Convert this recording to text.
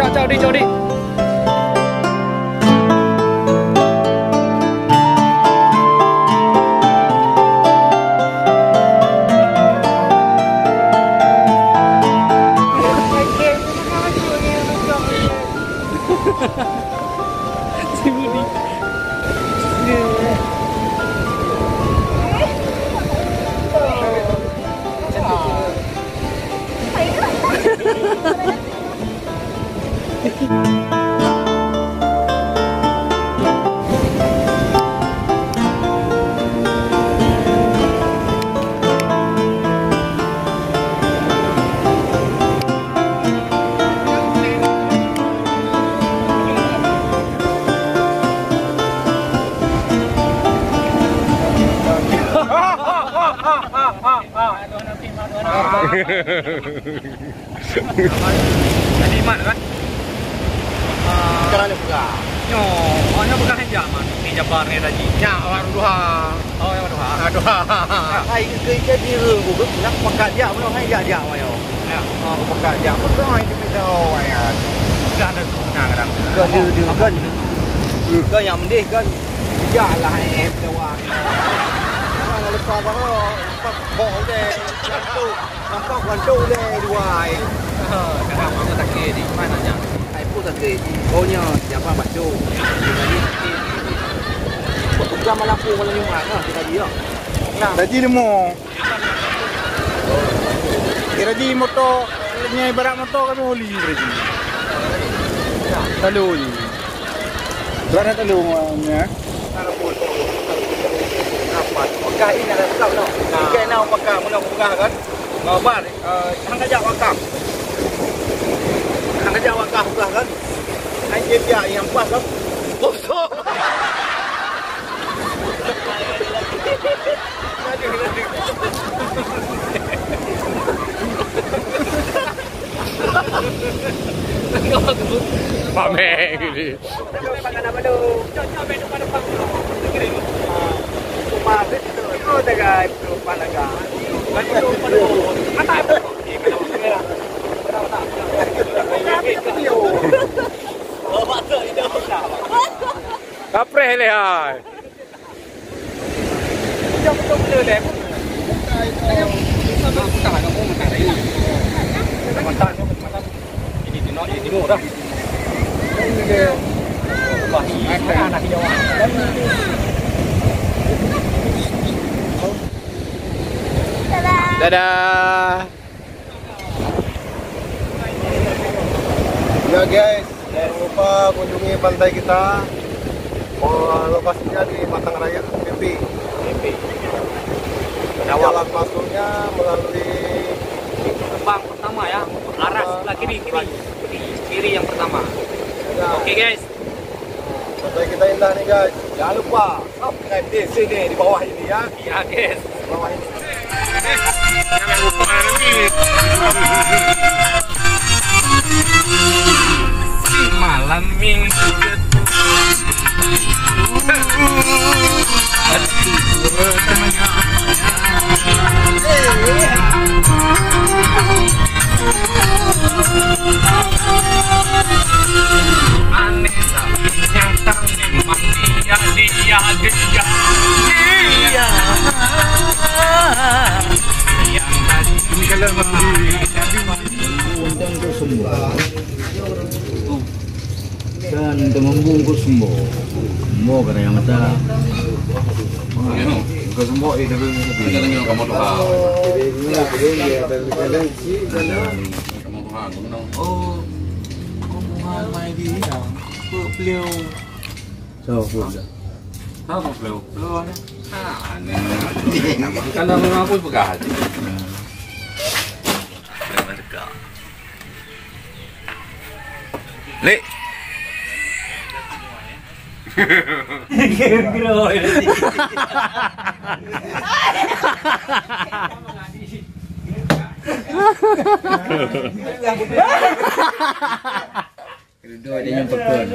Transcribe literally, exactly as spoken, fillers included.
Cok di, cok di. Jadi mat kan? Sekarang dia pegang. Nyoe, oh, nyoe pegang jak mat. Ni Jabar ni tadi. Nyak awak dua. Oh, yang dua. Ah, dua. Hai, ke, ke, ke, dia, nak pekat dia, belum, hai, dia, dia, mayo. Ya. Ah, pekat dia, betul, hai, dia, dia, oh, ya. Dah ada guna kadang. Kan dia, dia, kan. Kan yang mendih, kan. Biarlah, eh, kawan. Jangan lupa baru. Nampak kok deh. Nampak kok deh, dua, eh. Oh, kadang mama sakit di mana nya? Hai pun sakit. Kau nya siapa baca? Bukan malam pun, malam Jumat lah, tadi ya. Nah. Tadi lemo. Kira di motor, nya ibarat motor kami oli berarti. Lalu ni. Ibarat lalu, ya. Peugah ini ada sebab tau. Nah. Ikan nak peugah, mula peugah kan. Babar, eh, hang kajak wakaf. Hang kajak wakaf peugah kan. Hai dia, dia yang pas kan. Bosok. Aduh, aduh. Paméh gini. Kapreh lé hai. Dadah. Ya guys, jangan lupa kunjungi pantai kita. Oh, lokasinya di Batang Raya, Mimpi. Mimpi. Jalan masuknya melalui gerbang pertama ya, arah sebelah kiri, kiri. Kiri, kiri yang pertama. Ya. Oke guys. Pantai kita indah nih guys. Jangan lupa subscribe di sini, di bawah ini ya. Iya guys. Di bawah ini. Malam minggu. Aneh tapi nyata. Iya, iya, iya. Iya. Ini kalau Undang tu semua. Kan untuk membungkus semua. Semua kadang yang mata. Bukan semua, eh, tapi kita tengok kamu tu. Kamu Tuhan, kamu Oh, kamu Tuhan, mai di ya. Kok beliau So, good. Apa beliau? Beliau ni. Ah, ni. Kalau memang pun pegang hati. Lek. Kira-kira. Ridho dia yang pekon.